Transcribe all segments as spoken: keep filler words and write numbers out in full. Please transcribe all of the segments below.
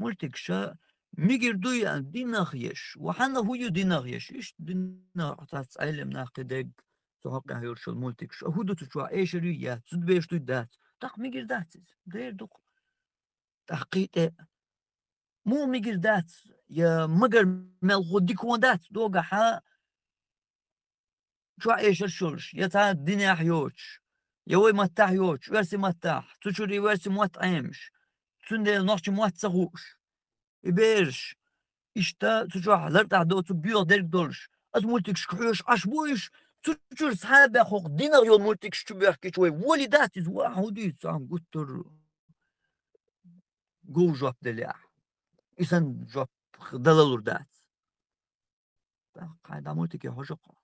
мультикаш мегар ду аьнна динах еш, ва хьанна хӀу ю динах еш, иштта динах цхьацца Ӏелам нах кхидерг цу хьокъехь йолуш йолу мультикаш. А хӀу ду цу чохь, эшар ю яц, зудабераш ду дац? ТӀаккха мегар дац иза, дера ду-кх. ТӀаккха кхин тӀе муха мегар дац, я магар мелхо дика вон дац, догахьа чохь эшарш йолуш, я цхьа динехь йоцуш, я вай маттахь йоцуш, оьрсийн маттахь, цу чуьра и оьрсийн мотт Ӏемаш, цундела нохчийн мотт ца хууш, и бераш, иштта цу чохь лартӀахь доцург боьха дерг долуш, аса мультикашка хьоьжуш Ӏаш бу уьш, цу чуьра схьа а баьхна хӀокху динах йолу мультикаш чу боьхкича вай волий дац иза, ва хӀун дуьйцу, цхьаьна гуттар а говза жоп делахь, и санна жоп далалур дац. ТӀаккха хьайн да мультике хьожа-кх.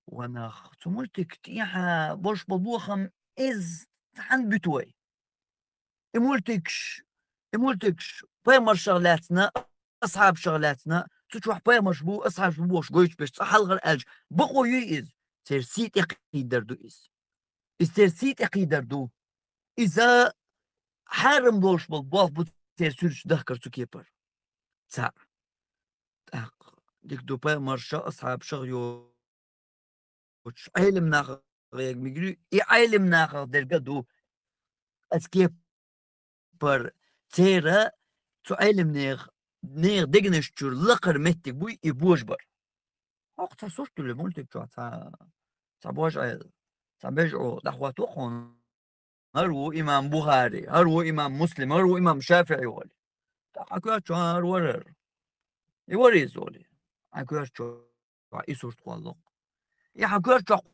Ва нах, цу мультик тӀехьа болуш болу бохам иза цхьаьна буьту вай. И мультикаш, и мультикаш пайхамаршах лаьцна, асхьабашах лаьцна, цу чохь пайхамарш бу, асхьабаш бу бохуш гойтуш берш цкъа хьалхара аьлча, бакъо юй иза? Церан сий тӀекхийдар ду иза. Иза церан сий тӀекхийдар ду. Иза хьарам болуш болу болх бу церан суьрташ дахкар цу кепара. Цхьаъ. ТӀаккха дика ду, пайхамаршах, асхьабашах йоцуш Ӏелам нахах ег мигри, и Ӏелам нахах дерг а ду. Аса кепара церан цу Ӏелам нехан, нехан дегнаш чуьра лакхара меттиг буй и божабар. ХӀокху цхьа сурт дуьллу мультик чохь цхьа, цхьа божа Ӏела, цхьа бежа Ӏо дӀахӀотто хьуна. ХӀара ву имам Бухари, хӀара ву имам Муслим, хӀара ву имам ШафиӀи олий. ТӀаккха хьан коьрта чохь хӀара вара хӀара. И вара иза олий. Хьан коьрта чохь и сурт кхолло-кх. И хьан коьрта чохь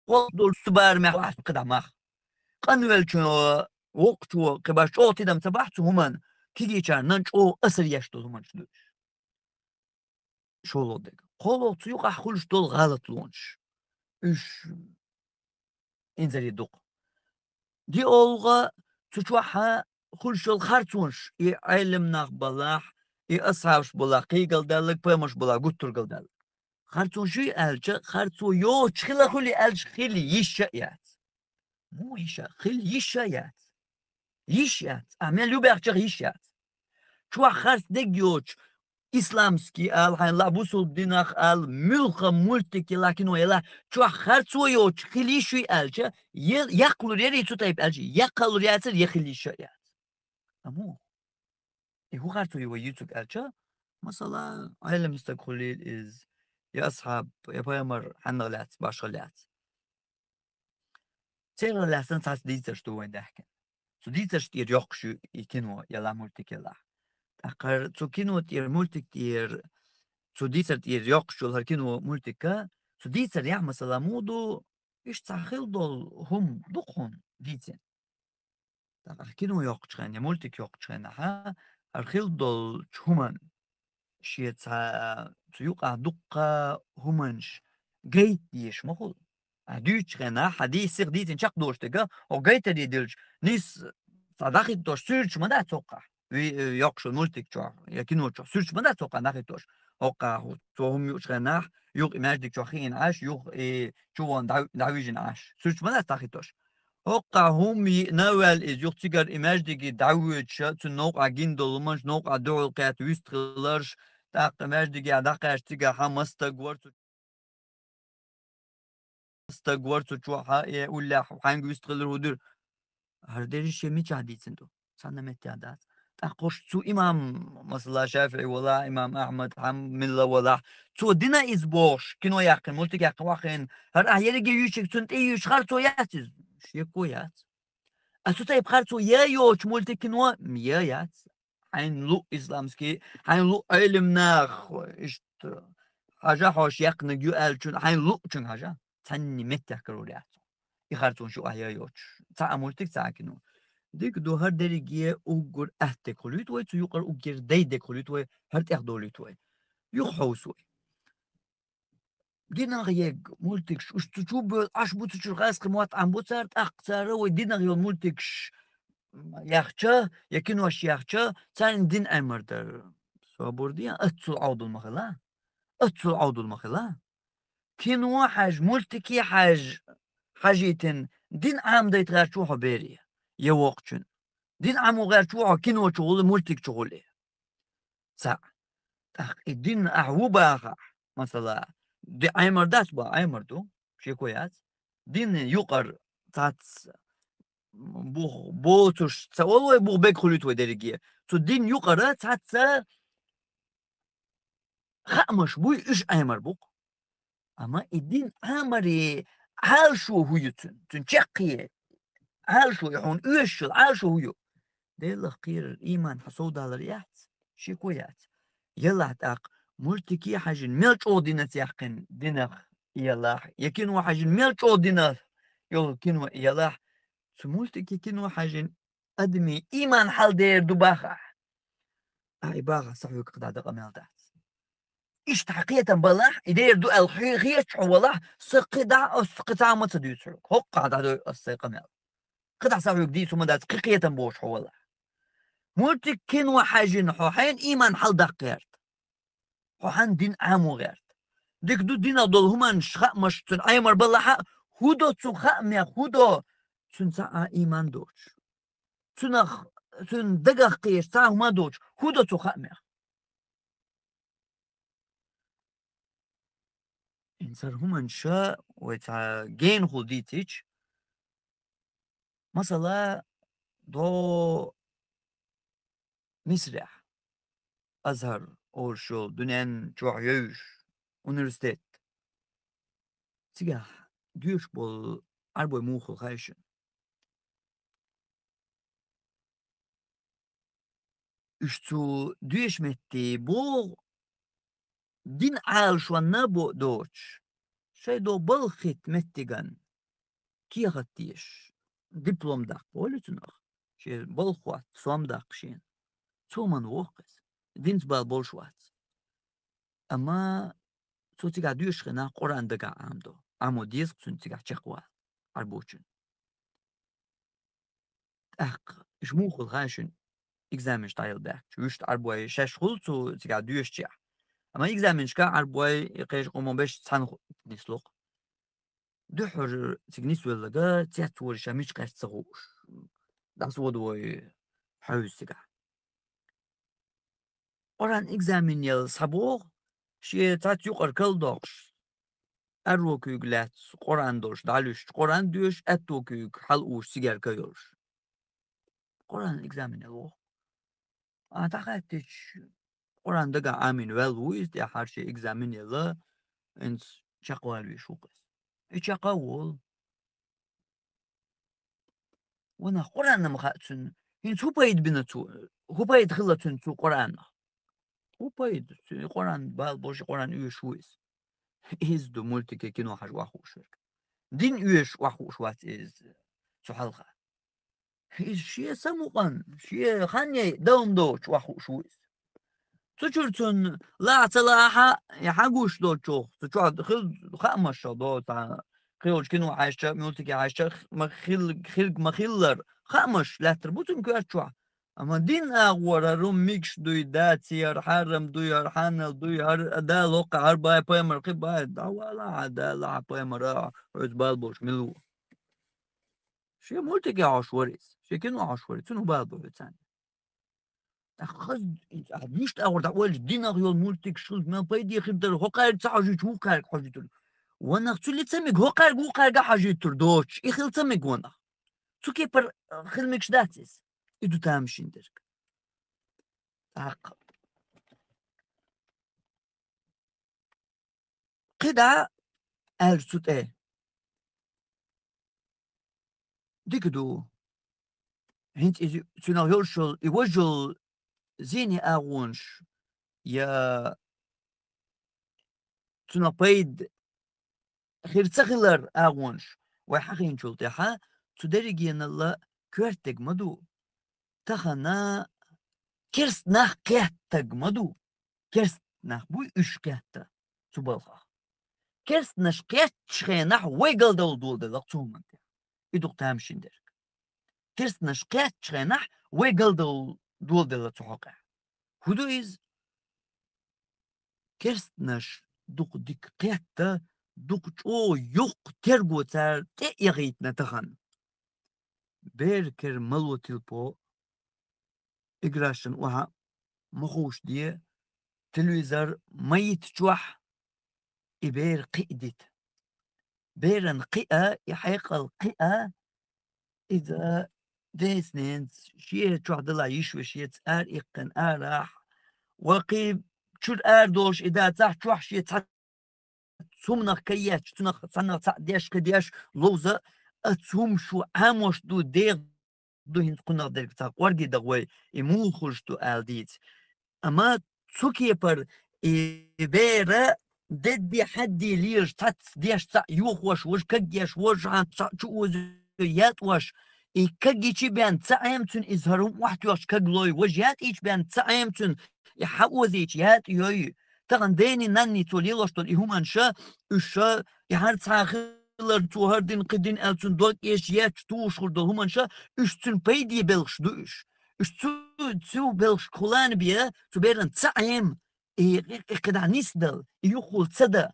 кхолло долчу барамехь вац кхидӀа мах. Къанвеллачо, воккхачо кхин баш чӀогӀа тидам ца бахь цу хӀуманна, кегийчарна чӀогӀа асар еш долу хӀуманаш ду уьш. ШолгӀа дерг. КхоалгӀа, цу юкъахь хуьлуш долу гӀалатлонаш. Уьш инзаре ду-кх. ДиолгӀа, цу чохь хуьлуш йолу харцонаш, и Ӏелам нах балахь, и асхьабаш балахь, кхийгалдаьлларг, пайхамарш балахь, гуттаргалдаьлларг. Харцонаш юй аьлча, харцо йоцуш хила хуьлий аьлча, хила йиш а яц. Муха йиш а? Хила йиш а яц. Йиш яц. Ахьа мел ю баьхча а йиш яц. Чохь харц дерг йоцуш, исламский ала, хьайна лаахь бусулба динах ала, муьлхха мультик ялахь, кино ялахь, чохь харцо йоцуш хила йиш юй аьлча, я яккхалур ярий цу тайпа аьлча, яккхалур яцара, я хила йиш а яц. Амма и хӀун харцо ю вай юьйцург аьлча, масала, Ӏелам стаг хуьлийла иза, я асхьаб, я пайхамар хьаннах лаьцна, башха лаьцна. Церан лаьцна цхьацца дийцарш ду вайн даьхкина. Цу дийцарш тӀера йоккхуш ю и кино ялахь, мультик ялахь. ТӀаккха цу кино тӀера, мультик тӀера, цу дийцар тӀера йоккхуш йолу хӀара кино, мультика, цу дийцарехь, масала, муха ду, иштта цхьа хила долу хӀума ду-кх хьуна дийцина. ТӀаккха ахь кино йоккхучу хенахь, я мультик йоккхучу хенахь, хӀара хила долчу хӀуманна шен цхьа цу юкъахь дуккха хӀуманаш гайта дезаш ма хуьлу. Ахь дуьйцучу хенахь, хьан дийца сиха дийцина чекхдолуш дерг, хӀокху гайтаре дилча, нийсса цхьа дӀахӀиттош суьрташ ма дац хӀокхахь. Ви-, э, йоккхуш йолу мультик чохь, я кино чохь суьрташ ма дац хӀокхахь дӀахӀиттош. ХӀокхахь цо хӀума юучу хенахь, юха и маьждиг чохь хиъна Ӏаш, юха и чу вон дӀа-, дӀавижина Ӏаш. Суьрташ ма дац дӀахӀиттош. ХӀокхахь хӀума йиъна а ваьлла иза, юха цигара и маьждиге дӀавоьдуш, цуьнан новкъахь гина долу хӀуманаш, новкъахь дуьхьал кхетта вистхиларш, тӀаккха маьждиге дӀакхаьчча цигахь хьан мастаг вара цу, мастаг вара цу чохь, хьан э уллехь хьаьнга вистхилира, хӀун дира. ХӀара дерриш шен мичахь дийцина ду? Цхьанна меттехь дац. ТӀаккха хӀорш цу имам, масала, ШафиӀи валахь, имам Ахьмад, Хьаммила валахь, цо дина иза бохуш, кино яьккхина, мультик яьккхина, вахийна, хӀара ахь ерриге юьйцург цунна тӀе юьйцуш харцо яц иза? Шеко яц. А цу тайпа харцо я йоцуш мультик, кино я яц? Хьайна луъу исламский, хьайна луъу Ӏелам нах, иштта, хьажа хьош яьккхинарг ю аьллачун, хьайна луъучун хьажа. Цхьанна меттехь карор яц. И харцонаш юкъахь я йоцуш. Цхьа а мультик, цхьа а кино. Дика ду, хӀара дерриге уггар атта дерг хуьлуьйту вай, цу юкъара уггар дайа дерг хуьлуьйту вай, хӀара тӀех долуьйту вай. Юха хьовсу вай. Динах ег мультикаш, уьш цу чу бевлла Ӏаш бу, цу чуьра хаза кхин мотт Ӏам бу цара, тӀаккха цара вай динах йолу мультикаш яьхча, я кинош яьхча, царна дин Ӏемар дара. Собар де, аццул Ӏовдал ма хила. Аццул Ӏовдал ма хила. Кино хьажа, мультике хьажа, хьажийтина, дин Ӏамадайта гӀерташ ву хьо бере, я воккхачун. Дин Ӏамо гӀерташ ву хьо кино чугӀули, мультик чугӀули. Цхьаъ. ТӀаккха и дин ахь ву бахахь, масала, ди Ӏемар дац ба, Ӏемар ду, шеко яц. Дин юкъара цхьацца бух боцуш ца олу вай, бух бег хуьлуьйту вай дерриге. Цу дин юкъара цхьацца хаамаш буй, уьш Ӏемар бу-кх. Амма и дин Ӏамаре Ӏалашо хӀу ю цуьнан, цуьнан чаккхе Ӏалашо ю, хьуна оьшуш йолу Ӏалашо хӀу ю. Делах кхерар, ийман хьан совдалар яц, шеко яц. Елахь тӀаккха мультике хьаьжжина мел чӀогӀа динца яьккхина динах елахь, я кино хьаьжжина мел чӀогӀа динах йолу кино елахь, цу мультике, кино хьаьжжина адамийн ийман хьал дер ду бахахь. Ахь и бахахь, сан хьоьга кхидӀа дакъа мел дац. Иштта хьан кхетам балахь, и дер ду аьлла хе-, хеташ хьо валахь, сан кхидӀа ас кхин цхьа а ма ца дуьйцу хьоьга. ХӀоккхахь дӀадойу ас сайн къамел. КхидӀа сан хьоьга дийца хӀума дац, кхин кхетам болуш хьо валахь. Мультик, кино хьаьжжина хьо хьайна ийман хьал даккха гӀерта. Хьо хьан дин Ӏамо гӀерта. Дика ду, динах долу хӀуманаш, хаамаш цуьнан Ӏемар балахь а, хӀу до цу хаамех, хӀу до цуьнан цхьа а ийман доцуш. Цунах, цуьнан дагах кхеташ цхьа а хӀума доцуш, хӀу до цу хаамех. ХӀинца хӀара хӀуманаш вай цхьа генахула дийцича, масала, до Мисрехь, Азхар олуш йолу дуьнен чохь йовзуш университет. Цигахь доьшуш болу Ӏарбой муха хуьлу хаьий шуна? Уьш цу доьшучу метте боху, дин Ӏалашонна бо доцуш, шайн до балхахиттина меттиган кехат дезаш, диплом даккха олу цунах, шен балха хӀотта сом даккха шена. Цо ма воху иза, динца бала болуш вац. Амма цо цигахь доьшуш хенахь Къуръан дагахь Ӏамадо. Ӏамо деза-кх цуьнан цигахь чекхвала, Ӏарбочун. ТӀаккха уьш муха хуьлу хаьий шуна, экзаменаш дӀаяла баьхкича? Вуьшта Ӏарбой шаьш хуьлу цу цигахь доьшучехь. Амма экзаменашкахь Ӏарбой и кхечу къоман беш цхьаьна ху-, нисло-кх. Дуьххьара цига нисвелларг цецволуш, ша мича кхаьчча ца хууш, дӀасаводавой хьовза цигахь. Къуръан экзамен яла схьабоху, шен цхьацца юкъара кал доккхуш, аьрру куьйга лаьцна Къуръан долуш дӀалуьстуш, Къуръан доьшуш, аьтту куьйга хьала уьш цигара кан йолуш. Къуръан экзамен яла воху. Ахьа дӀахаьттича, Къуръан дагахь Ӏамийна ваьлла ву иза, тӀаьхьара шен экзамен яла, хӀинца чекхвала везаш ву-кх иза. И чекх а волу. Ванах Къуръан ма хаьа цуьнан. ХӀинца хӀун пайда бина цо? ХӀун пайда хилла цуьнан цу Къуръанах? ХӀун пайда? Цуьнан и Къуръан бала болуш, и Къуръан оьшуш ву иза. Иза ду мультике, кино хьажа охьахууш верг. Дин оьшуш охьахууш вац иза цу хьалха. Иза шен самукъан, шен хан яй дан доцуш охьахууш ву иза. Цу чуьра цунна лаахь ца лаахь а, и хьан гуш долчух, цу чохь хила хаамаш а до, цхьа кхин йолчу кино хьаьжча, мультике хьаьжча, ма хил-, хирг ма-хиллара хаамаш лаьттар бу цуьнан коьрта чохь. Амма дин агӀора хӀара хӀума мегаш дуй, дац хӀара, хьарам дуй хӀара, хьанал дуй хӀара, Дала хӀокху хӀара бай, пайхамар кхин бай, дӀавала хьан Дала, хьан пайхамара, хьоьца бала болуш мила ву? Шен мультике хьожуш вара иза, шен кино хьожуш вара иза, цунна хӀун бала бу хьоьцанна? ТӀаккха хаза, ахьа вуьшта агӀор дӀаоьллачу динах йолу мультикаш хилча, мел пайде хир дара, хӀокхаьрга ца хьожуьйтуш, вукхаьрга хьожуьйтур. Ванах цу ли ца мега, хӀокхаьрга, вукхаьрга хьожуьйтур доцуш, и хила ца мега ванах. Цу кепара, а, хила мегаш дац иза. И ду тамашийна дерг. ТӀаккха. КхидӀа аьлча цу тӀе. Дика ду. ХӀинца иза цуьнах йолуш йолу, и важа йолу зене агӀонаш, я цуьнах пайда хир ца хилар агӀонаш вай хьахийначул тӀаьхьа, цу дерригенал а коьртаг ма ду. Тахана керст нах кхеттаг ма ду. Керст нах буй уьш кхетта цу балхах. Керстанаш кхеттачу хенахь вай галдалла доладелла-кх цу хӀуманна тӀехь. И ду-кх тамашийна дерг. Керстанаш кхеттачу хенахь вай галдалла доладелла цу хьокъехь. ХӀун ду иза? Керстанаш дукха дика кхетта, дукха чӀогӀа йоккха терго цара тӀе а яхийтина тахана. Бер кер мало тилпо играшан охьа ма ховш де, телевизор ма йита чохь и бер кхиа дита. Беран кхиа, и хьекъал кхиа, иза децненца, шен чохь дала йиш веш яц, ара иккхина арахь, ва кхин чуьра ара долуш и дацахь, чохь шен цхьа цумнах каечча, цунах цхьаннах цхьаъ деш, кхин деш, ловза, а цум шу Ӏамош ду, дегӀ ду хӀинца кхунах дерг цхьа къорге даха вай, и муха хуьлуш ду ала дийца. Амма цу кепара и бера дедди хьадди лелаш цхьацца деш цхьаъ йохош, важа каг еш, важа хьан цхьаъ чу озо ятӀош, и каг йичи бен ца Ӏема цуьнан иза хӀара хӀума охьатоьхча каг лой, важа ятӀийча бен ца Ӏема цуьнан и хьан озийча ятӀа йой. Тахана дени нанни цо лелош долу и хӀуманша, уьш ша, и хӀара цхьа хилар цо хӀара дина, кхин дина аьлла цуьнан дог эшаш етташ тухуш хир долу хӀуманша, уьш цуьнан пайде белхаш ду уьш. Уьш цу, цу белхашка хулана бен, цу беран ца Ӏема, и кхидӀа нисдала, и юххул ца дан.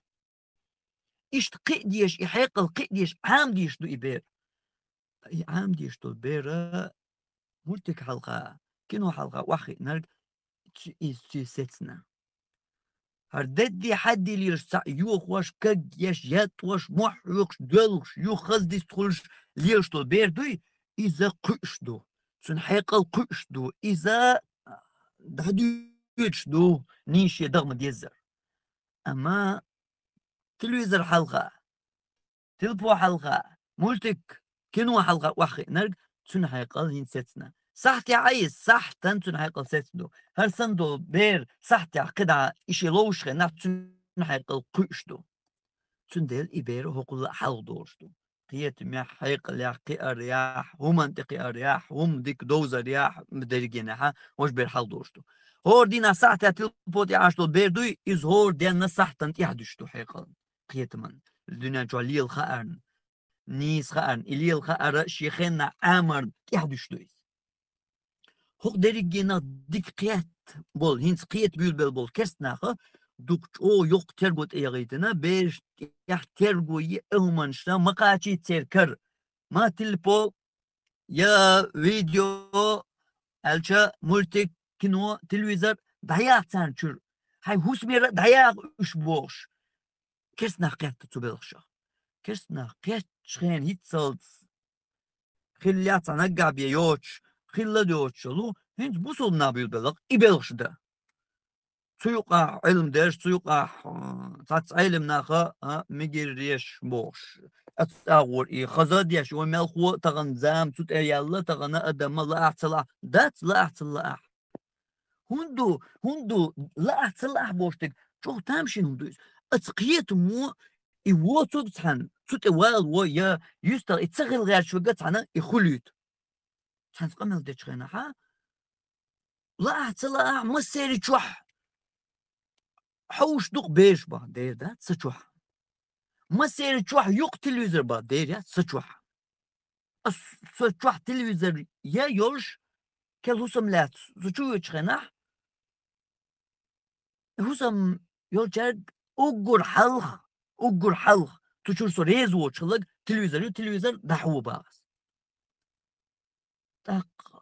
Иштта кхиа дезаш, и хьекъал кхиа дезаш, Ӏама дезаш ду и бер. И Ӏама дезаш долу бера мультик хьалха, кино хьалха охьахиънарг цу-, иза цуьнан сецна. ХӀара дедди хьадди лелаш цхьаъ йохош, каг еш, ятӀош, мохь хьоькхуш, доьлхуш, юха хаза дистхуьлуш лелаш долу бер дуй, иза кхуьуш ду. Цуьнан хьекъал кхуьуш ду. Иза дӀадуьйцуш ду нийса шен дагӀма деззара. Амма телевизор хьалха, телепо хьалха, мультик, кино хьалха охьахиънарг цуьнан хьекъал хӀинца сецна. Сахьтехь а иза, сахьтан цуьнан хьекъал сецна ду. ХӀара санна долу бер сахьтехь кхидӀа и шен ловзуш хенахь цуьнан хьекъал кхуьуш ду. Цундела и бер хӀокхул а хьалха долуш ду. Кхетамехь, хьекъалехь, кхиарехь, хӀуманна тӀе кхиарехь, хӀума дика довзарехь, дерригенехь, важа бер хьалха долуш ду. ХӀора дийнахь сахьтехь телепо тӀе Ӏаш долу бер дуй, иза хӀора денна сахьтана тӀаьхьа дуьсуш ду хьекъална, кхетаман. Дуьнен чохь лела хаарна, нийса хаарна, и лела хаара шен хенна Ӏамарна тӀаьхьа дуьсуш ду иза. ХӀокху дерригенах дика кхетта болу, хӀинца кхета буьйлабелла болу керстанаха дукха чӀогӀа йоккха терго тӀеяхийтина, бераш тӀехь терго е а хӀуманашна ма кхачийта церан кара. Ма телепо, я видео, аьлча мультик, кино, телевизор, дӀаяха царна чуьра. Хьайн хӀусамера а дӀаяха уьш бохуш. Керстанах кхетта цу белхашах. Керстанах кхеттачу хенахь хӀинццалц хиллехь цхьа наггахь бен йоцуш, хилла а доцуш йолу, хӀинца бусулба нах буьйлабелларг и белхаш дан. Цу юкъахь Ӏилма дерш, цу юкъахь, а, цхьацца Ӏелам наха, а, мегар еш бохуш. Аццагӏор и хаза а деш, вай мелхо а тахана зама цу тӀе яьлла, тахана адам а лаахь ца лаахь, дац лаахь ца лаахь. ХӀунда ду, хӀунда ду, лаахь ца лаахь бохуш дерг, чӀогӀа тамашийна хӀума ду иза. Аса кхетамо и воцург цхьаьна, цу тӀе вала вон я юьстах и ца хила гӀерташ верг цхьаьна и хуьлуьйту. Цхьаьнца къамел дечу хенахь, лаахь ца лаахь, массеран чохь хьовш дукха бераш бан дер дац сан чохь. Массеран чохь юкъа телевизор бан дер яц сан чохь. Ас сан чохь телевизор я йолуш, кел хӀусам лаьцна со чу воьдучу хенахь, хӀусам йолчаьрга уггар хьалха, уггар хьалха, цу чуьра со реза воцуш хилларг телевизор ю, телевизор дӀахьо бах ас. ТӀаккха,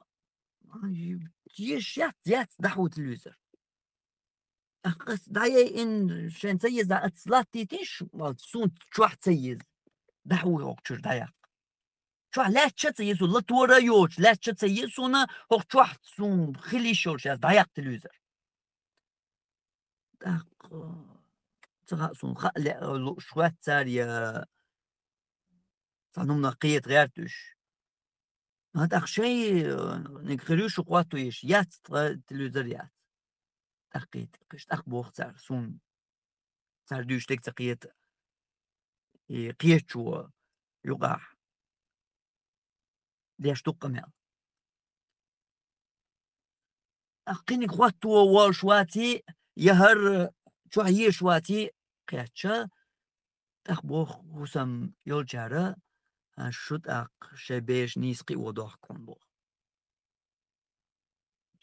ай, еш яц, яц, дӀахьо телевизор. ТӀаккха ас дӀаяйина, шайн ца еза, ас латтийтиш, валла, суна чохь ца еза. ДӀахьо хӀокху чуьра дӀаяккха. Чохь лаьтташ ца еза, латора а йоцуш, лаьтташ ца еза суна, хӀокху чохь суна хила йиш йолуш яц, дӀаяккха телевизор. ТӀаккха, ца хаьа суна, хаа ле-, лууш вац цара я цхьана хӀуманах кхета гӀерта уьш. А тӀаккха шайн, э, ниг хир ю шу хӀотто еш, яц тхан телевизор яц. ТӀаккха кхета, кхиш, тӀаккха боху цара суна. Цара дуьйцуш дерг ца кхета. И кхетачо юкъахь деш ду къамел. Кхиниг хӀотто волуш ваций, я хӀара чохь езаш ваций, кхетча, тӀаккха боху хӀусам йолчара, а, шу тӀаккха шайн бераш нийса кхио дохку хьуна боху.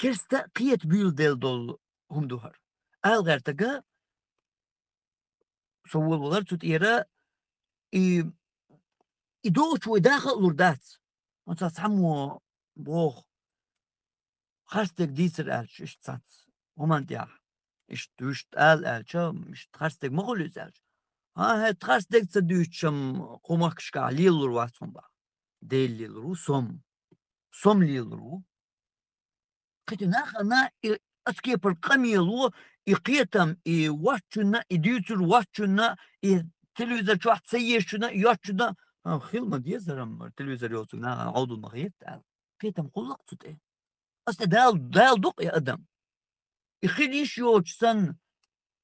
Керста а кхета буьйлабелла долу хӀума ду хӀара. Ала гӀертарг, со волавалар цу тӀера, и, и доцуш вай даха а лур дац. Оцу цхьаммо боху, харцдерг дийцар аьлча, иштта цхьацца хӀуманна тӀехь. Иштта вуьшта ала аьлча, иштта харцдерг ма хуьлу иза аьлча. ХӀан, хӀаьта харцдерг ца дуьйцуш-м кху махкашкахь лелалур вац хьуна боху. Дела лелалур ву, сом. Сом лелалур ву. Кхин нахана и оцу кепара къамело, и кхетам, и воцчунна, и дуьйцур воцчунна, и телевизор чохь ца езачунна, и йоцчунна, а, хила ма дезара-м, телевизор йоцург нахана Ӏовдал ма хета аьлла. Кхетам хуьлу-кх цу тӀе. Аса Дала, Дала ду-кх и адам. И хила йиш йоцуш санна,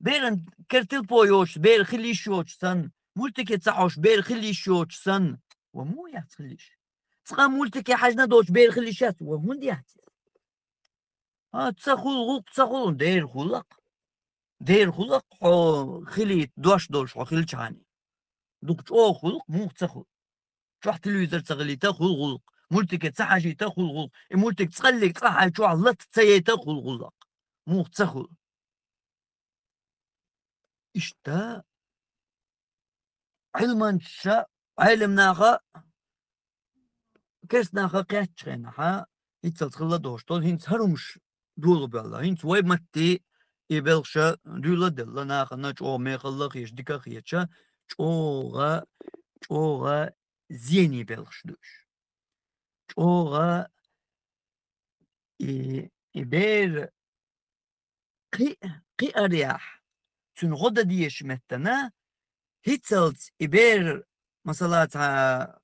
беран кертилпо йоцуш бер хила йиш йоцуш санна, мультике ца хьожуш бер хила йиш йоцуш санна, ва муха яц хила йиш? Цкъа мультике хьаьжна доцуш бер хила йиш яц, ва хӀунда яц? А, ца хуьлу, гӀуллакх ца хуьлу, дера хуьлу-кх. Дера хуьлу-кх, хьо хилийта дош долуш хьо хилчхьана. Дукха чӀогӀа хуьлу-кх, муха ца хуьлу? Чохь телевизор ца хилийта хуьлу гӀуллакх. Мультике ца хьажийта хуьлу гӀуллакх. И мультик цкъа а лига, цкъа хьайн чохь лата ца яйта хуьлу гӀуллакх. Муха ца хуьлу? Иштта Ӏилманчаша, Ӏеламнаха, керстанаха кхеттачу хенахь, хӀинццалц хилла долуш долу, хӀинца хӀара хӀумаш дола баьлла, хӀинца вай матте и белхаша дуьйла а делла, нахана чӀогӀа мехалла а хеташ, дика а хеташ, чӀогӀа, чӀогӀа зене белхаш ду уьш. ЧӀогӀа и, и бер кхи-, кхиарехь, цуьнан гӀо дан дезачу меттана, хӀинццалц и бер, масала, цхьа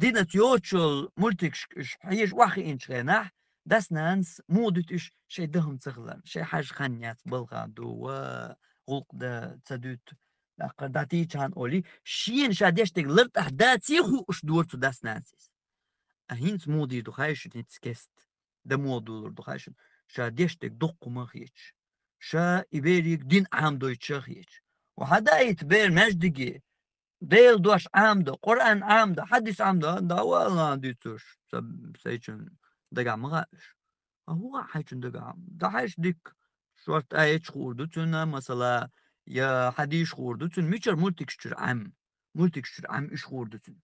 динца йоцуш йолу мультикаш уьш хьежа охьахиъначу хенахь, дас-нанас муха дуьту уьш шайн дан хӀума ца хиларна, шайн хьажа хан яц, балха ду, ва гӀуллакх дан ца дуьту, даккхар дӀатийчхьана олий, шена ша деш дерг лартӀахь даций хууш дора цу дас-нанас иза. А хӀинца муха дийр ду хаьий шуна хӀинца кест? Дан муха долур ду хаьий шуна? Ша деш дерг дуккха хӀума а хеташ. Ша и бериг дин Ӏамадойтуш а хеташ. Ва хьан даийта бер маьждиге, Делан дош Ӏамадо, Къуръан Ӏамадо, хьадис Ӏамадо, а, да вала дуьйцуш, са-, сайчун дагахь ма хаьа уьш. А хӀун хаьа хьайчун дагахь? ДӀахьаьжча дика, шорта аяташ хуур ду цунна, масала, я хьадисаш хуур ду цунна, мичара мультикаш чуьра Ӏам. Мультикаш чуьра Ӏам уьш хуур ду цунна.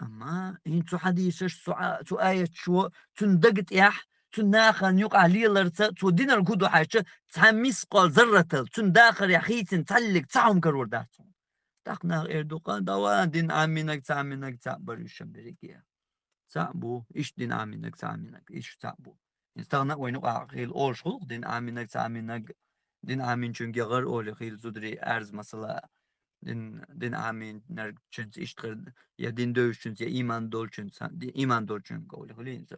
Амма хӀинца цу хьадисаш, цу а-, цу аяташо, цуьнан дага тӀехь, цуьнан нахана юкъахь леларца, цо динарг хӀун ду хьаьжча, цхьа мискъал зарратал, цуьнан дахарехь хийцина цхьаллиг цхьа хӀума карор дац хьуна. ТӀаккха наха эр ду-кх, да ван, дин Ӏамийнарг, ца Ӏамийнарг цхьаъ бара уьш берриге. Цхьаъ бу, иштта дин Ӏамийнарг, ца Ӏамийнарг, иштта цхьаъ бу. ХӀинца тахана а вайна юкъахь хила олуш хуьлу-кх, дин Ӏамийнарг, ца Ӏамийнарг, дин Ӏамийнчуьнга яхар олий хила зударий аьрза, масала, дин, дин Ӏамийнарчуьнца иштта хир, я дин девзачуьнца, я ийман долчуьнца, ди-, ийман долчуьнга олий хила хӀинца.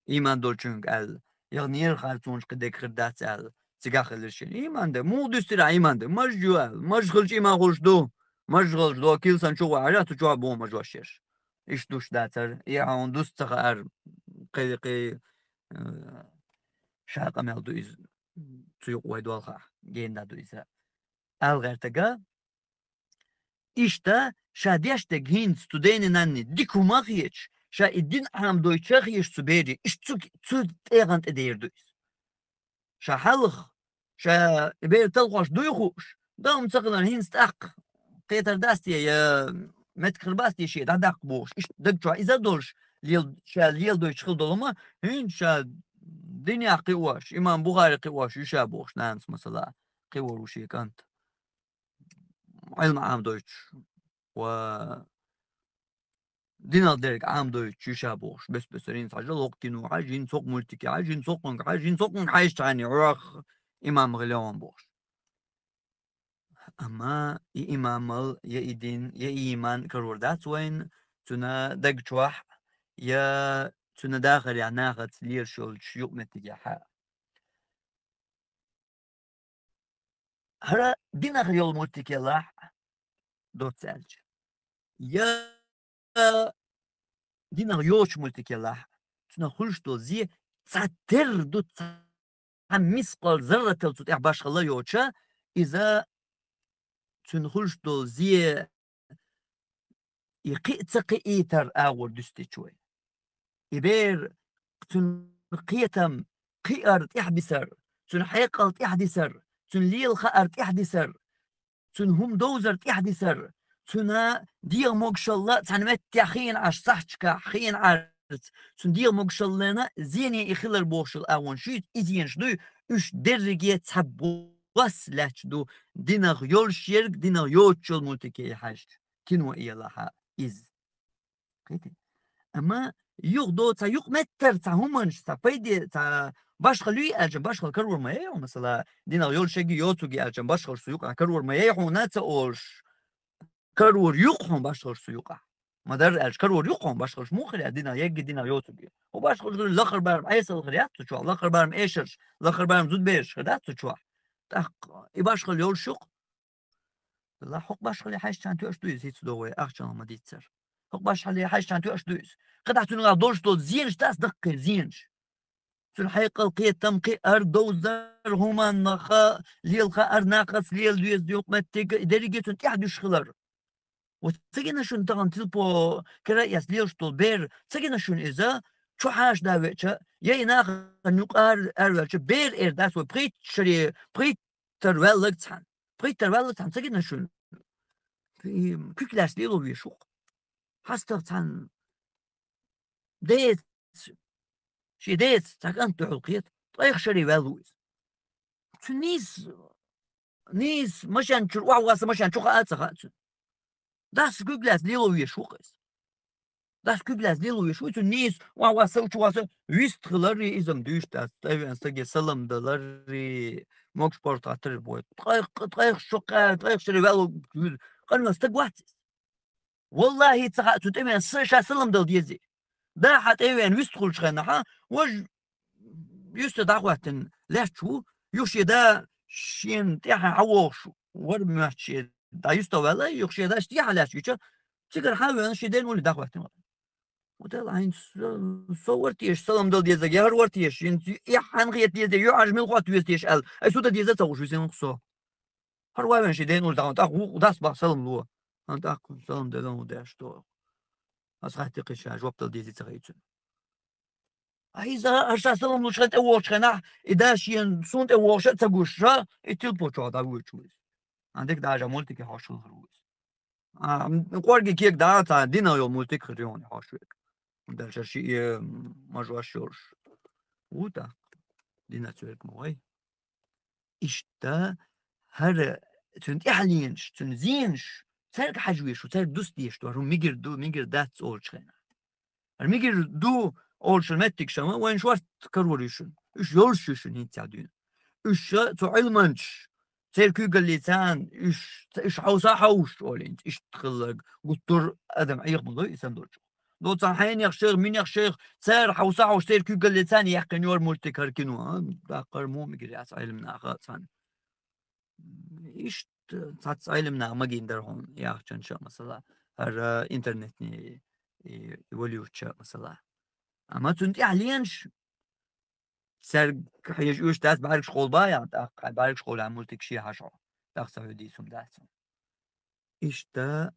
Ийман долчуьнга аьлла, яханера харцонаш кхидерг хир дац аьлла, цигахь хилира шена. Ийман де, муха дуьстира ийман де? Маж ю аьлла. Маж хилча ийман хуьлуш ду? Маж хилча до килсан чу гӀо Ӏажа, цу чохь боху мажош ерш. Иштта душ дацара. И хьуна дуста ца хаьара, кхи, кхи, э, ша къамел ду иза. Цу юкъа вай долхахь, гена ду иза. Ала гӀертарг, иштта, ша деш дерг хӀинца цу дене-нанне дика хӀума а хеташ, ша и дин Ӏамадойтуш а хеташ цу бере, иштта цу, цу тӀегӀан тӀе дер ду иза. Ша хьалха, ша и бер талхош дуй хууш, дан хӀума ца хиларна хӀинца тӀаккха кхетар дац те, я меттиг хир бац те шен дӀадаккха бохуш, иштта даг чохь иза а долуш, лел-, ша леладойтуш хила долу хӀума, хӀинца ша динех кхиош, имам Бухари кхиош ю ша бохуш, нанас, масала, кхиор ву шен кӀант. Ӏилма Ӏамадойтуш ва динах дерг Ӏамадойтуш ю ша бохуш, бес-бесара хӀинца хьажа, локху кино хьажа, хӀинца хӀокху мультике хьажа, хӀинца хӀокхунга хьажа, хӀинца хӀокхунга хьаьжча хьайна, хьох имам хила ван бохуш. Амма и имамал я и дин, я и ийман карор дац вайна, цуьнан даг чохь, я цуьнан дахарехь нахаца лелаш йолчу юкъаметтигехь. ХӀара динах йолу мультик елахь, доцца аьлча. Я динах йоцу мультик елахь, цунах хуьлуш долу зе цхьа терра ду, цхьа мискъал зарратал цу тӀехь башхалла йоцуша, иза цуьнан хуьлуш долу зе и кхиъ ца кхиийтар агӀор дуьстича вай. И бер цуьнан кхетам кхиар тӀаьхьадисар, цуьнан хьекъал тӀаьхьадисар, цуьнан лела хаар тӀаьхьадисар, цуьнан хӀума довзар тӀаьхьадисар, цуьнан дегӀан могушалла цхьана меттехь хиъна Ӏаш, сахьташкахь хиъна Ӏаш, цун дегӀа могашаллена зене и хилар бохушал агӀон шуьйца, и зенаш дуй, уьш дерриге цхьаббос лаьтташ ду динах йолуш ерг, динах йоцуш йолу мультике хьаьжча, кино елахьа иза. Кхетий? Амма юха до цхьа юкъаметтар, цхьа хӀуманаш, цхьа пайде, цхьа башхалла юй аьлча, башхалла карор ма яй хьуна, масала, динах йолуш ерг йоцург аьлча, башхаллаш цу юкъахь карор ма яй хьуна ца олуш. Карор ю-кх хьуна башхаллаш цу юкъахь. Ма-дарра аьлча, карор ю-кх хьуна башхаллаш муха хир, динах ерг, динах йоцург. ХӀу башхаллаш хир, лахара барам Ӏесалла хир яц цу чохь, лахара барам эшарш, лахара барам зудабераш хир дац цу чохь. ТӀаккха и башхалла йолуш ю-кх. Ла хӀокху башхалле хьаьжча тоьаш ду иза, хӀинца догӀу вай ахчанах ма-дийццара. ХӀокху башхалле хьаьжча тоьаш ду иза. КхидӀа цуьнан долуш долу зенаш дац даккхий зенаш. Цуьнан хьекъал, кхетам, кхиар, довзар, хӀуманах лела хаар, нахаца лела деза юкъаметтиг, и дерриге цунна тӀаьхьа дуьсуш хилар. Вот ца гина шуна тахана тилпо кара а эцна лелаш долу бер, ца гина шуна иза, чу хьаша да веача, я и нахана юкъара араваьлча, бер эр дац вай, пхийтта шаре, пхийттара ваьлларг цхьаьна. Пхийттара ваьлларг цхьаьна ца гина шуна. И куьг лаьцна лело веш ву-кх. ХьастагӀа цхьаьна деца, шен деца цхьа кӀант дуьхьал кхета, ткъайх шаре ваьлла ву иза. Цуьнан нийса, нийса машен чуьра охьавасса машен чу хаа а ца хаьа цуьнан. Дас куьг лаьцна лело веш ву-кх иза. Дас куьг лаьцна лело веш ву, цуьнан нийса охьавасса, чу васса, вист хиларий, иза-м дуьйш дац, тӀевеана стаге салам даларий, могуш-паргӀат хаттар бой. Ткъайх, ткъайх шо кхаьа, ткъайх шаре ваьлла ву, къанван стаг вац иза. Валлахьи, ца хаьа цу тӀевеана са, ша салам дала дезий. Да хьан тӀевеана вистхуьлучу хенахьа, важа юьстах дӀахӀоьттина лаьтташ ву, юха шен да шена тӀаьхьа хьан вогӀуш вара моьтту шен да юьстах ваьлла, юха шен да тӀаьхьа лаьтташ гича, цигара хьан а веана шен ден улле дӀахӀоьттина вара. Вот ала хьайна со, со вара теша салам дала дезаг, я хӀара вара теша, хӀинца и хьан хета деза, юьхьӀаьржа мила хӀотта веза теша аьлла, ай су дан деза ца хууш висина со. ХӀара ван ши ден улла тӀаккха вукху дас бах салам ло. Ан тӀаккха салам делан у деш то. Ас хатти кхиша жоп дал дези ца хай цуьнан. А иза аша салам лучхен тӀе вохучхенахь, и даш йен сун тӀе вохуша а ца гуша, и тилпо чохь дӀавуьйчу вуьйс. Ан дика дажа мультике хьошула хир вуьйс. А, м, къорги кек да, ца дина йо мультик хир йони хьош век. Дальше ши, э, мажош йолуш. У тӀаккха. Дина цуьрк ма вай. Иштта хӀара цуьнан тӀаьхьаленаш, цуьнан зенаш, цаьрга хьажа веш ву, цаьрга дус деш ду, хӀара мигир ду, мигир дац олучу хенахь. ХӀара мигир ду олучу меттигаш ма вайн шорт карор ю шуна. Уьш йолуш ю шуна хӀинца дуьйна. Уьш ша цу Ӏилманчаш, церан куьйгаллица уьш, уьш хьовса хьовсуш олу хӀинца, иштта хилларг, гуттар а адам Ӏехамалой и санна долчух. Доцан хьенех шех, минех шех, цара хьовса хьовсуш церан куьйгаллица яьккхина йора мультик хӀара кино, а? Даккхар мо мигир яц Ӏилмнаха цхьаьна. Иштта цхьацца Ӏилмнаха магийна дара хьуна яхачан ша, масала, хӀара интернетни и, и валютча, масала. Амма цуьнан тӀаьхьаленаш, цаьрга хьежа уьш дац, бӀаьргаш къолба ян, тӀаккха хьайн бӀаьргаш къолан мультик шен хьажа хьо. ТӀаккха ца хьуьдийсум дац. Иштта,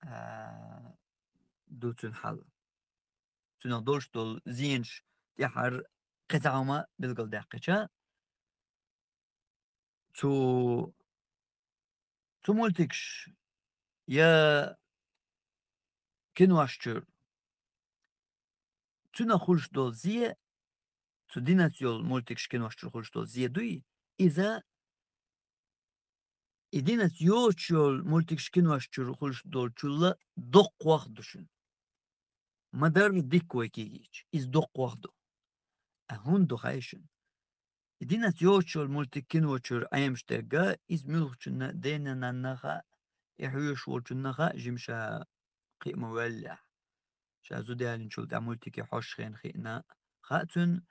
а, ду цуьнан хьал. Цуьнах долуш долу зенаш тӀаьхьара кхин цхьа хӀума билгалдаьккхича, цу, цу мультикаш я кинош чуьра цуьнах хуьлуш долу зе, цу динаца йолу мультикаш кинош чуьра хуьлуш долу зе дуй, иза и динаца йоцуш йолу мультикаш кинош чуьра хуьлуш долчулла доккхох ду шуна. Ма-дарра дикка вай кегийча, иза доккхох ду. А хӀунда ду хай шуна? И динаца йоцуш йолу мультик кино чуьра Ӏемаш дерга, иза муьлхачунна дена-нанна хаьа, и хьоьжуш волчунна хаьа, жима ша кхиа ма ваьллехь. Ша зуда ялинчул тӀаьхьа мультике хьошуш хена хиъна хаьа цуьнан,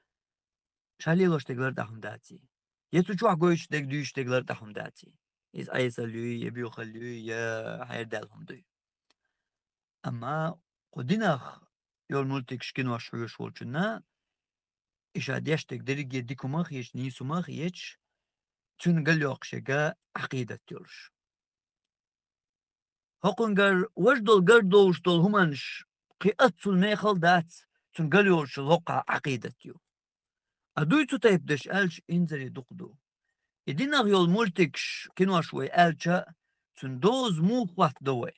ша лелош дерг лар тӀаьхьа хӀума даций. Я цу чохь гойтуш дерг, дуьйцуш дерг лар тӀаьхьа хӀума даций. Иза Ӏесалла юй, я буьйхалла юй, я хьердаьлла хӀума дуй. Амма кху динах йолу мультикаш кинош хьоьжуш волчунна, и ша деш дерг дерриге дика хӀума а хеташ, нийса хӀума а хеташ, цуьнан галйоккхуш ерга Ӏакъидат йолуш. ХӀокхуьнгара важа долу гар долуш долу хӀуманаш кхин аццул мехала дац, цуьнан галйолуш йолу хӀокху Ӏакъидат ю. А дуй цу тайпа деш аьлча, инзаре дукха ду. И динах йолу мультикаш, кинош вай аьлча, цуьнан доза муха хӀоттадо вай?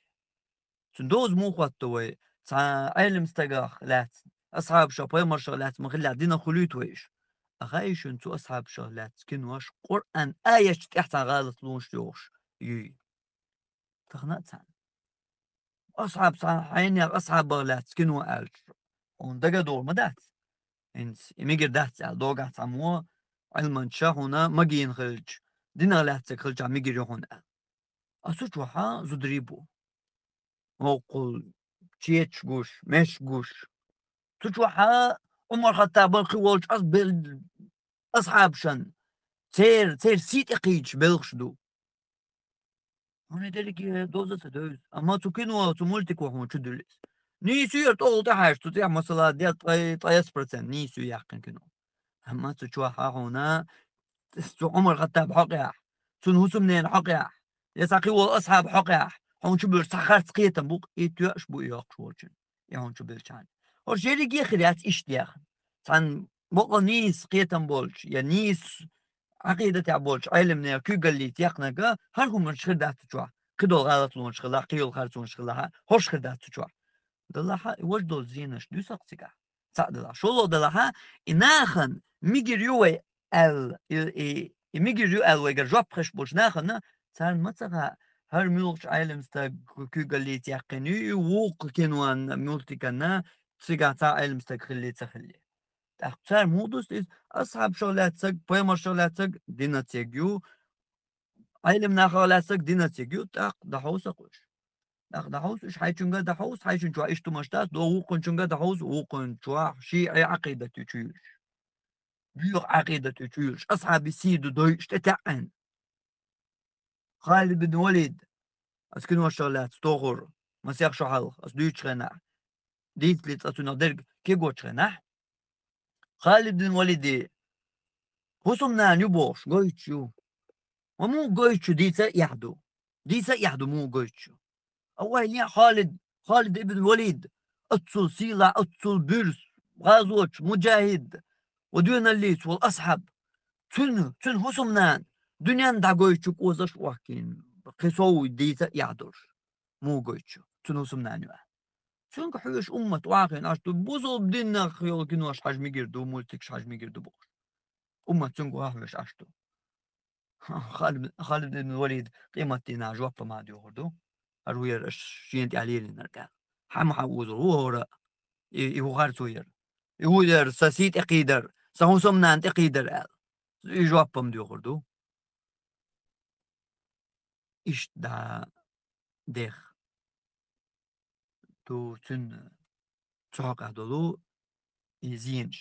Цуьнан доза муха хӀоттадо вай? Цхьа Ӏелам стагах лаьцна, асхьабашах, пайхамаршах лаьцна ма хиллехь динах хуьлуьйту вай уьш. Ахьа, и шуна цу асхьабашах лаьцна кинош Къуръан аяташ тӀехь цхьа гӀалат лунаш йохуш юй. Тахана а цхьаьна. Асхьаб цхьа, хьайнех асхьабах лаьцна кино аьлча, хьуна дага догӀу ма дац. ХӀинца и мигир дац аьлла, догахь цхьаммо Ӏилманча хьуна магийна хилча, динах лаьцнаг хилча мигир ю хьуна аьлла. А цу чохьа зударий бу. Оккхул четаш гуш, меш гуш. Цу чохьа Ӏумар Хаттабан кхин волчу ас бел-, асхьабашан, цер-, церан сий тӀе кхийдаш белхаш ду. Хьуна дерриге доза ца девза. Амма цу кино, цу мультико хьуна чу дуьллу иза. Нийса ю яра тӀехула тӀехьаьжча, цу тӀехь, масала, де ткъе-, ткъайесна процент нийса ю яьккхина кино. Амма цу чохь хьуна, цу Ӏумар Хаттаб хьокъехь, цуьнан хӀусамненан хьокъехь, я цхьа кхин волу асхьаб хьокъехь, хьуна чу буьллуш цхьа харц кхетам бу-кх, и тоьаш бу и йоккхуш волчун, и хьуна чу беллачхьана. ХӀорш ерриге а хир яц иштта яхна. Цхьана бакъ нийса кхетам болчу, я нийса Ӏакъидатехь болчу Ӏеламнехан куьйгаллица яьккхинарг хӀара хӀуманаш хир дац цу чохь, кхидолу гӀалатлонаш хилахь, кхийолу харцонаш хилахь, хӀорш хир дац цу чохь. Делахь а, и важа долу зенаш дуьсу-кх цигахь. Цхьаъ делахь. ШолгӀа делахь а, и нахана мигир ю вай аьлла, и, и, и мигир ю аьлла вайгара жоп хезаш болчу нахана, царна ма ца хаьа, хӀара муьлхачу Ӏелам стаг куьйгаллица яьккхина ю, и вукху кинонна, мультиканна, цигахь цхьа Ӏелам стаг хилли ца хилли. ТӀаккха цара муха дуьсу иза? Асхьабашах лаьцнарг, пайхамаршах лаьцнарг динан цӀе ю, Ӏеламнахах лаьцнарг динан цӀе ю, тӀаккха дӀахьовса-кх уьш. ТӀаккха дӀахьовса уьш, хьайчуьнга дӀахьовса, хьайчуьнан чохь иштта хӀуманаш дац, догӀу вукхунчуьнга дӀахьовса, вукхунчохь шиӀи Ӏакъидат ю чу юьллуш. Боьха Ӏакъидат ю чу юьллуш, асхьабийн сий ду дойуш тӀетаьӀӀина. Халид бин Валид, ас киношах лаьцна тохура, масех шо хьалха, ас дуьйцучу хенахь, дийцале цкъа цунах дерг кегочу хенахь, Халид бин Валиде хӀусамнана ю бохуш, гойтуш ю. Ма муха гойтуш ю, дийца а эхь ду. Дийца а эхь ду, муха гойтуш ю. Аввай, ле Халид, Халид ибн Валид, оццул сийлахь, оццул буьрса, гӀазотчу, муджахид, ва доьналлица волу асхьаб. Цуьнан, цуьнан хӀусамнана дуьненна дӀагойтучу кӀозаш а охкийна, кхин сов дийца а эхь долуш. Муха гойтуш ю, цуьнан хӀусамнана ю аьлла. Цуьнга хьоьжуш уммат охьахиъна Ӏаш ду, бусалба динах йолу кинош хьажа мегар ду, мультикаш хьажа мегар ду бохуш. Уммат цуьнга охьахьоьжуш Ӏаш ду. Халид, Халид ибн Валид къематдийнахь жоп ма дуьйхур ду. ХӀара ву яра аша шена тӀехь лелийнарг аьлла. Хьан ма хьан озур ву хӀора? И, и ву харцо яра. И ву яра сан сий тӀекхийдар, сан хӀусамнана тӀекхийдар аьлла. И жоп ма дуьйхур ду. Иштта дӀа дех ду цуьнан цу хьокъехь долу и зенаш.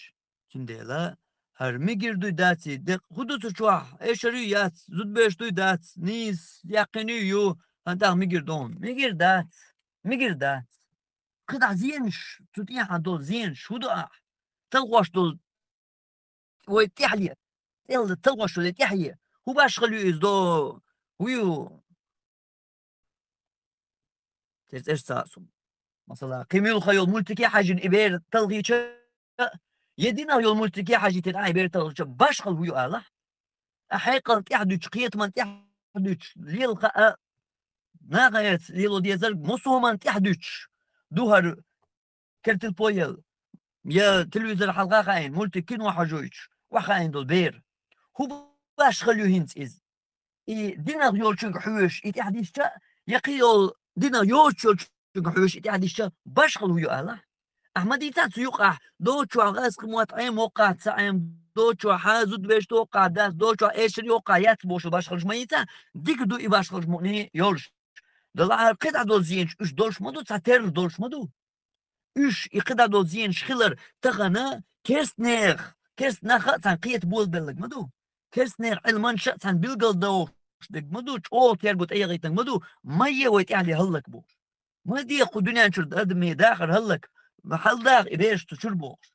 Цундела хӀара мегар дуй дац и декъ, хӀун ду цу чохь, эшар юй яц, зудбеш дуй дац, нийса яьккхина ю, хӀан тӀаккха мегар ду хьуна? Мегар дац, мегар дац. КхидӀа зенаш, цу тӀехьа долу зенаш, хӀун ду ахь? Талхош долу вай тӀаьхье, тӀел-, талхош долу тӀаьхье. ХӀун башхалла ю иза до? ХӀун ю? Церан цӀерш ца а сум. Масала, кхин муьлхха йолу мультике хьаьжжина и бер талхийча, я динах йолу мультике хьаьжжийтина ахь и бер талхийча, башхалла хӀун ю алахь? Ахь хьекъална тӀаьхьа дуьтуш, кхетамна тӀаьхьа дуьтуш, лела хаа, нахаца лело дезарг мусулман тӀаьхьа дуьтуш ду хӀара кертил поел, я телевизор хьалха хаийна, мультик, кино хьожуьйтуш, охьахаийна долу бер. ХӀун башхалла ю хӀинца иза? И динах йолчуьнга хьоьжуш и тӀаьхьа дисча, я кхин йолу динах йоцуш йолчуьнга хьоьжуш и тӀаьхьа дисча, башхалла хӀун ю алахь? Ахь ма дийца цу юкъахь, дочохь гӀазкхи мотт Ӏема воккхахь ца Ӏема, дочохь хьан зудвешта воккхахь дац, дочохь эшар йоккхахь яц бохуш башхаллаш ма йийца, дика ду и башхаллаш мукъане йолуш. Далахьара кхидӀа долу зенаш уьш долуш ма ду, цхьа терра долуш ма ду. Уьш и кхидӀа долу зенаш хилар тахана керстанех, керстанаха а цхьаьна кхета болабелларг ма ду. Керстанех Ӏилманча а цхьаьна билгалдохуш дерг ма ду, чӀогӀа терго тӀеяхийтинарг ма ду, ма е вай тӀаьхьале хӀаллак бохуш. Ма де кху дуьнен чуьра адамийн дахар хӀаллак, хьалдаха и бераш цу чуьра бохуш.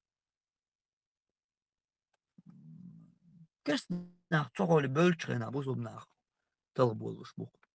Керстанах цу хьоле бевллачу хенахь бусулба нах талхаболуш бу-кх.